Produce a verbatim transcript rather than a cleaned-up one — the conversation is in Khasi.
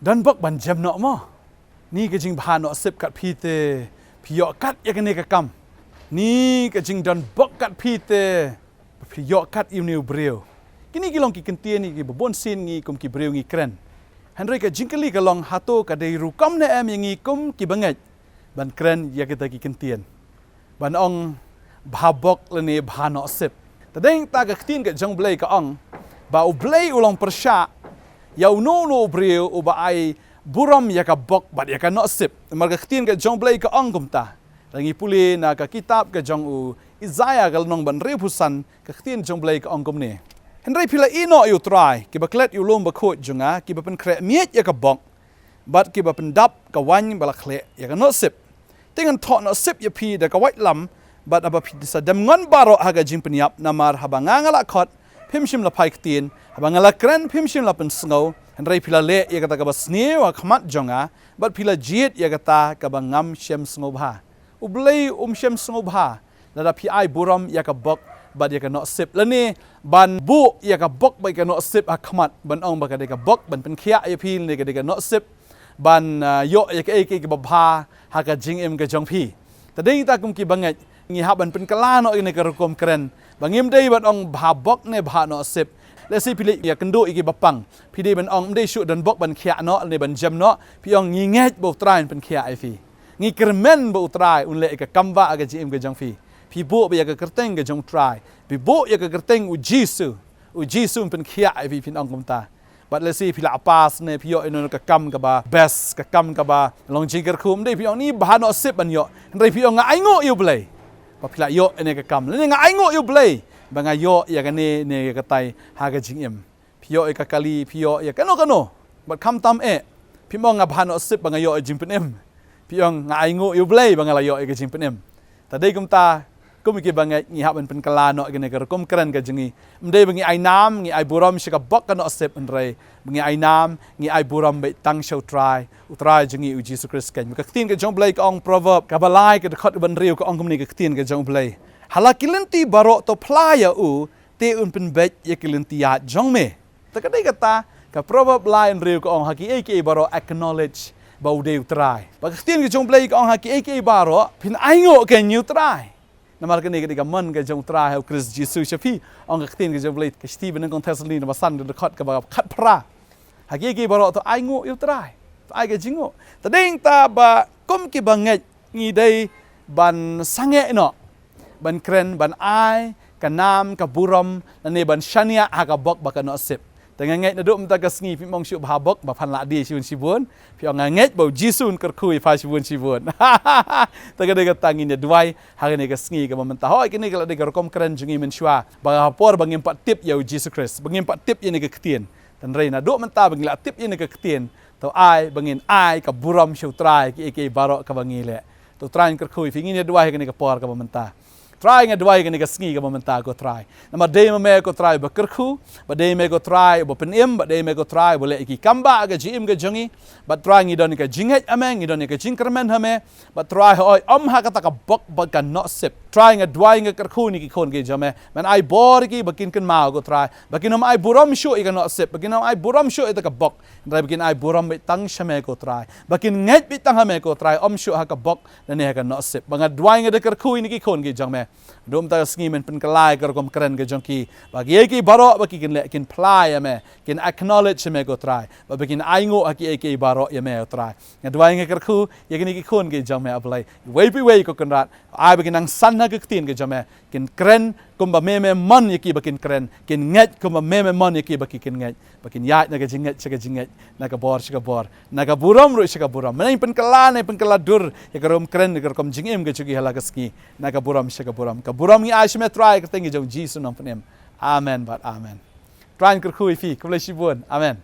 Don bok ban jem noh mo. Ni ka jingbha noh sip kat phi te, phi ïoh kat ïa kane ka kam. Ni ka jingdon bok kat phi te, phi ïoh kat ïa une u briew. Kine ki long ki kyntien kiba bun sien ngi kum ki briew ngi kren. Hynrei ka jingkylli ka long, hato ka dei rukom ne em ïa ngi kum ki bangeit ban kren ïa kita ki kyntien, ban ong bha bok lane bha noh sip? Te dei ta ka ktien ka jong U Blei ka ong ba U Blei u long pyrshah ïa uno uno u briew uba ai burom ïa ka bok bad ïa ka noh sip. Namar ka ktien ka jong U Blei ka ong kumta. Lada ngi pule na ka kitab ka jong u Isaiah ka lynnong ba hynriewphew san, ka ktien jong U Blei ka ong kumne: Hynrei phi la ïehnoh ïa U Trai, kiba klet ïa u lum bakhuid jong nga, kiba pynkhreh miej ïa ka bok bad kiba pyndap ka waiñ ba la khleh ïa ka noh sip. Te ngan thoh noh sip ïa phi da ka waitlam, bad haba phi sa dem ngon baroh ha ka jingpynïap, namar haba nga, nga la khot, phim shym la phai ktien, haba nga la kren, phim shym la pynsngew. Hynrei phi la leh ïa kata kaba sniew ha khmat jong nga, bad phi la jied ïa kata kaba ngam shym sngewbha. U Blei um shym sngewbha lada phi ai burom ïa ka bok bad ïa ka noh sip, lane ban buh ïa ka bok bad ïa ka noh sip ha khmat, ban ong ba ka dei ka bok ban pynkhiah ïa phi, lane ka dei ka noh sip ban, ah, ïoh ïa kaei kaei kaba bha ha ka jingim ka jong phi. Te dei ta kum ki bangeit, ngi hap ban pynkylla noh ïa kane ka rukom kren, ba ngim dei ban ong bha bok ne bha noh sip. Lehse phi leit ïakynduh ïa kiba pang, phi dei ban ong, ym dei shuh don bok ban khiah noh lane ban jem noh, phi ong, ngi ngeit ba U Trai un pynkhiah ïa phi. Ngi kyrmen ba U Trai un leh ïa ka kam ba ha ka jingim ka jong phi. Phi buh ba ïa ka kyrteng ka jong U Trai, phi buh ïa ka kyrteng U Jisu, U Jisu un pynkhiah ïa phi, phin ong kumta. Bad lehse phi la pass ne phi ïoh ïa kano kano ka kam kaba best, ka kam kaba long jingkyrkhu, ym dei phi ong ni bha noh sip ban ïoh, hynrei phi ong, nga ainguh ïa U Blei ba phi la ïoh ïa kane ka kam, lane nga ainguh ïa U Blei ba nga ïoh ïa kane ne ïa katai ha ka jingim. Phi ïoh ïa ka kali, phi ïoh ïa kano kano, bad khamtam eh, phim ong nga bha noh sip ba nga ïoh ïa ka jingpynim. Phi ong, nga ainguh ïa U Blei ba nga la ïoh ïa ka jingpynim. Te dei kumta, kum ki bangeit ngi hap ban pynkylla noh ïa kane ka rukom kren ka jong ngi. Ym dei ba ngi ai nam, ngi ai burom sha ka bok ka noh sip, hynrei ba ngi ai nam, ngi ai burom beit tang sha U Trai, U Trai jong ngi U Jisu Khrist keiñ. Ka ktien ka jong U Blei ka ong, Proverb kaba lai, ka dkhot ba hynriew, ka ong kumne ka ktien ka jong U Blei: Ha la ki lynti baroh to phla ïa u, te un pynbeit ïa ki lynti ïaid jong me. Te ka dei kata ka Proverb lai hynriew ka ong, ha kiei kiei baroh acknowledge ba u dei U Trai. Bad ka ktien ka jong U Blei ka ong, ha kiei kiei baroh phin ainguh keiñ ïa U Trai. Namar kane ka dei ka mon ka jong U Trai ha U Khrist Jisu sha phi. Ong ka ktien ka jong U Blei, ka shithi ba nyngkong Thessaloni, na ba san, ka dkhot kaba khatphra. Ha kiei kiei baroh to ainguh ïa U Trai, to ai ka jingnguh. Te dei ta ba kum ki bangeit ngi dei ban sangeh noh ban kren, ban ai ka nam, ka burom, lane ban shaniah ha ka bok bad ka noh sip. Te nga ngeit naduh mynta ka sngi phim ong shuh bha bok, ba phan lah die shibun shibun, phi ong, nga ngeit ba U Jisu un kyrkhu ïa pha shibun shibun. Te ka dei kata, ngin ïa duwai ha kane ka sngi kaba mynta. Hooid, kane ka la dei ka rukom kren jong ngi mynshuwa, ba ha por ba ngim pat tip ïa U Jisu Khrist, ba ngim pat tip ïa kane ka ktien. Hynrei naduh mynta ba ngi la tip ïa kane ka ktien, to ai ba ngin ai ka burom sha U Trai ha kiei kiei baroh kaba ngi leh. To U Trai un kyrkhu ïa phi. Ngin ïa duwai ha kane ka por kaba mynta. Trai, nga duwai ha kane ka sngi kaba mynta, ko Trai, namar dei ma me, ko Trai, uba kyrkhu, ba dei me, ko Trai, uba pynim, ba dei me, ko Trai, uba leh ïa ki kam ba ha ka jingim ka jong ngi. Bad Trai, ngi don ïa ka jingngeit ha me, ngi don ïa ka jingkyrmen ha me. Bad Trai, hooid, ym ha kata ka bok bad ka noh sip. Trai, nga duwai, nga kyrkhu ïa ki khun ki jong me, men ai bor ïa ki ba kin kynmaw, ko Trai, ba kin ym ai burom shuh ïa ka noh sip, ba kin ym ai burom shuh ïa kata ka bok, hynrei ba kin ai burom beit tang sha me, ko Trai, ba kin ngeit beit tang ha me, ko Trai, ym shuh ha ka bok lane ha ka noh sip. Ba nga duwai, nga da kyrkhu ïa ki khun ki jong me, naduh mynta ka sngi men pynkylla ïa ka rukom kren ka jong ki, ba kiei kiei baroh ba ki kin leh, kin phla ïa me, kin acknowledge ïa me, ko Trai, ba, ba kin ainguh ha kiei kiei baroh ïa me, ko Trai. Nga duwai, nga kyrkhu ïa kine ki khun ki jong me, A Blei, iwei pa iwei, ko Kynrad, ai ba kin nang san ha ka ktien ka jong me, kin kren kumba me, me mon ïa ki ba kin kren, kin ngeit kumba me, me mon ïa ki ba ki kin ngeit, ba kin ïaid na ka jingngeit sha ka jingngeit, na ka bor sha ka bor, na ka burom ruh sha ka burom. Men pynkylla, men pynkylla dur ïa ka rukom kren, ïa ka rukom jingim ka jong ki ha la ka sngi, na ka burom sha ka burom. Ka burom ngi ai sha me, Trai, ha ka kyrteng ka jong U Jisu Nongpynim. Amen bad amen. Trai un kyrkhu ïa phi. Khublei shibun. Amen.